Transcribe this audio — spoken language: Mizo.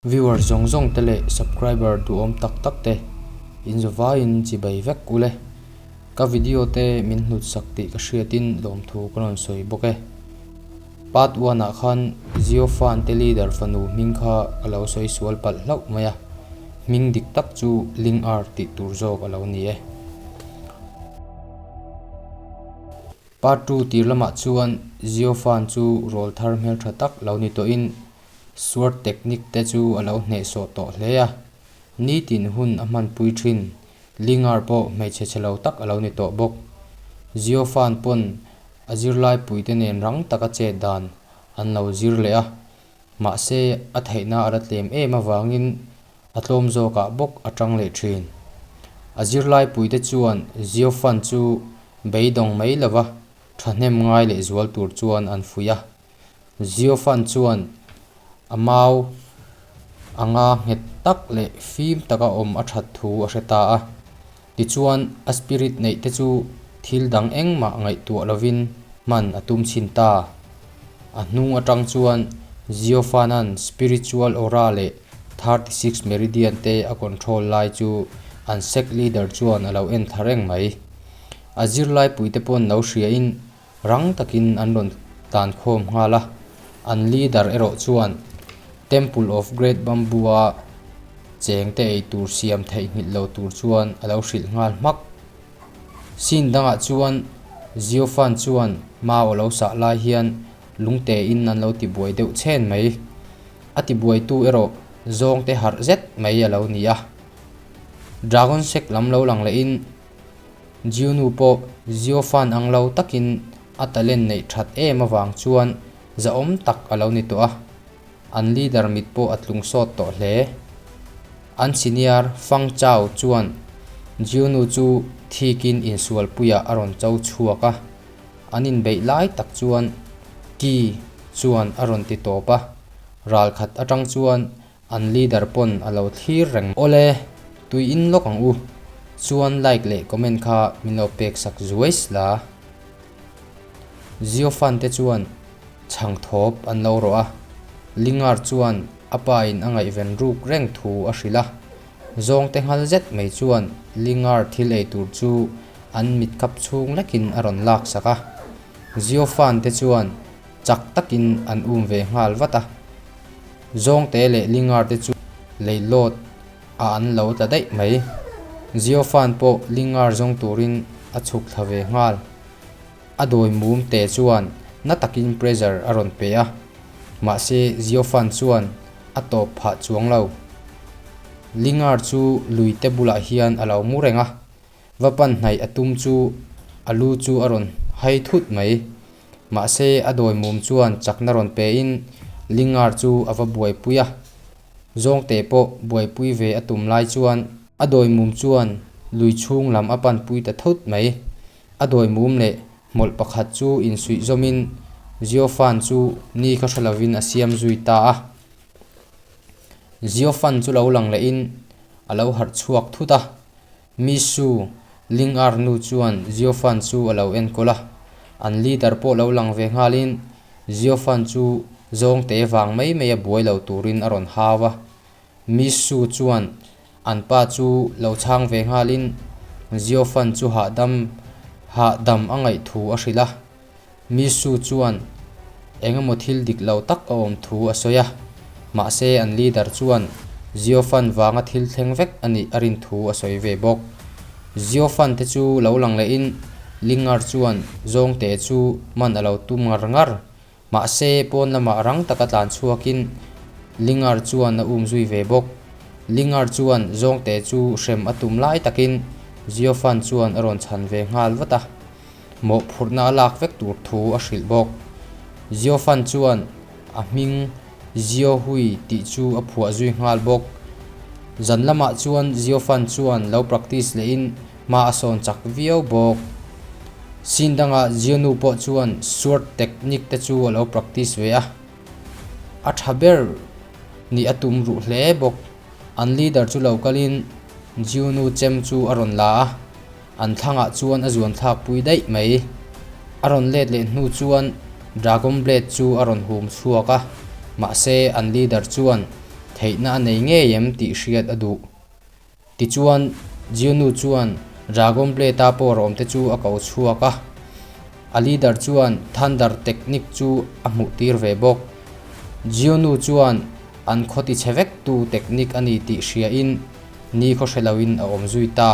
Viewer zawng zawng te leh subscriber duhawm tak tak te in zavaiin chibai vek ule. Ka video te min hlut sak tih ka hriatin lawmthu ka rawn sawi bawk e. Part one ah khan Zio fan te leader fanu hming kha ka lo sawi sual palh hlauh mai a, hming dik tak chu Ling Ar tih tur zawk a lo ni e. Part two tir lamah chuan Zio fan chu rawl thar hmeltha tak lo ni tawhin Sword technique te chu a lo hnehsawh tawh hle a, nitin hun a hmanpui thin. Lingar pawh hmeichhe chhe lo tak a lo ni tawh bawk. Ziofan pawn a zirlaipuite nen rang taka chet dan an lo zir leh a, mahse a theihna a la tlem em avangin a tlawm zawkah bawk a tang leh thin. A zirlaipuite chuan Ziofan chu beidawng mai lova thahnem ngai leh zual tur chuan an fuih a. Ziofan chuan a mau anga nghet tak leh fim taka awm a that thu a hre ta a. Tichuan, a spirit neih te chu thil dang engmah ngaihtuah lovin hman a tum chhin ta. A hnung atang chuan Ziofana'n spiritual aura leh 36 meridian te a control lai chu an sect leader chuan a lo en thla reng mai. A zirlaipuite pawn lo hriain Rang takin an rawn tan khawm nghal a, an leader erawh chuan Temple of Great Bamboo-a chengte ei tur siam theihnghilh lo tur chuan a lo hrilh nghal hmak. Scene dangah chuan Ziofan chuan mau a lo sah lai hian lungtein an lo tibuai deuh chhen mai. A tibuaitu erawh zawngte harh zet mai a lo ni a. Dragon Sect lam lo lang lehin Jiunu pawh Ziofan ang lo takin a talent neih that em avang chuan zahawm tak a lo ni tawh a, an leader mit pawh a tlung sawt tawh hle. An senior Fang Chao chuan Jiunu chu thikin insualpuiah a rawn cho chhuak a, an inbeih lai tak chuan Ki chuan a rawn ti tawp a, ralkhat atang chuan An leader pawn a lo thlir reng. Awle, tui in lawk ang u. Chuan like leh comment kha min lo pek sak zuai sla. Zio fan te chuan chhang thawp an lo rawh a. Lingar chuan a pa in a ngaihven ruk reng thu a hrilh a. Zawngte nghal zet mai chuan Lingar thil ei tur chu an mit khap chhung lekin a rawn lak sak a. Zio fan te chuan chak takin an um ve nghal vat a. Zawngte leh Lingar te chu leilawt a an lo tla daih mai. Ziofan pawh Lingar zawng turin a chhuk thla ve nghal. A dawi mum te chuan na takin pressure a rawn pe a, mahse Ziofan chuan a tawp phah chuang lo. Lingar chu lui te bulah hian a lo mu reng a, va pan hnaih a tum chu a lu chu a rawn hai thut mai. Mahse, a dawi mum chuan chakna rawn pein Lingar chu a va buaipui a. Zawngte pawh buaipui ve a tum lai chuan a dawi mum chuan lui chhung lam a panpui ta thut mai. A dawi mum leh hmawlh pakhat chu insuih zawmin Ziofan chu ni kha hre lovin a siam zui ta a. Ziofan chu lo lang lehin a lo harh chhuak thut a. Misu, Lingar nu chuan Ziofan chu a lo enkawl a, an leader pawh lo lang ve nghalin Ziofan chu zawngte vang mai mai a buai lo turin a rawn hau a. Misu chuan an pa chu lo chhang ve nghalin Ziofan chu hahdam hahdam a ngaih thu a hrilh a. Misu chuan eng emaw thil dik lo tak a awm thu a sawi a, mahse an leader chuan Ziofan vanga thil thleng vek a nih a rin thu a sawi ve bawk. Ziofan te chu lo lang lehin Lingar chuan zawngte chu man a lo tum ngar ngar. Mahse pawn lamah rang taka tlan chhuakin Lingar chuan a um zui ve bawk. Lingar chuan zawngte chu hrem a tum lai takin Ziofan chuan a rawn chhan ve nghal vat a. Mawhphurhna a lak vek tur thu a hrilh bawk. Ziofan chuan a hming Ziohui tih chu a phuah zui nghal bawk. Zan lamah chuan Ziofan chuan lo practice lehin hma a sawn chak viau bawk. Scene dangah Zionu pawh chuan sword technique te chu a lo practice ve a. A tha ber nih a tum ruh hle bawk. An leader chu lo kalin Zionu chem chu a rawn la a. An thlangah chuan a zuan thlak pui daih mai. A rawn let leh hnu chuan Dragon Blade chu a rawn hum chhuak a, mahse an leader chuan Theihna a nei ngei em tih hriat a duh. Tichuan, Jionu chuan Dragon Blade-a power awmte chu a ko chhuak a. A leader chuan Thunder Technique chu a hmuh tir ve bawk. Jionu chuan an khaw ti chhe vektu technique a ni tih hriain ni khaw hre loin a awm zui ta.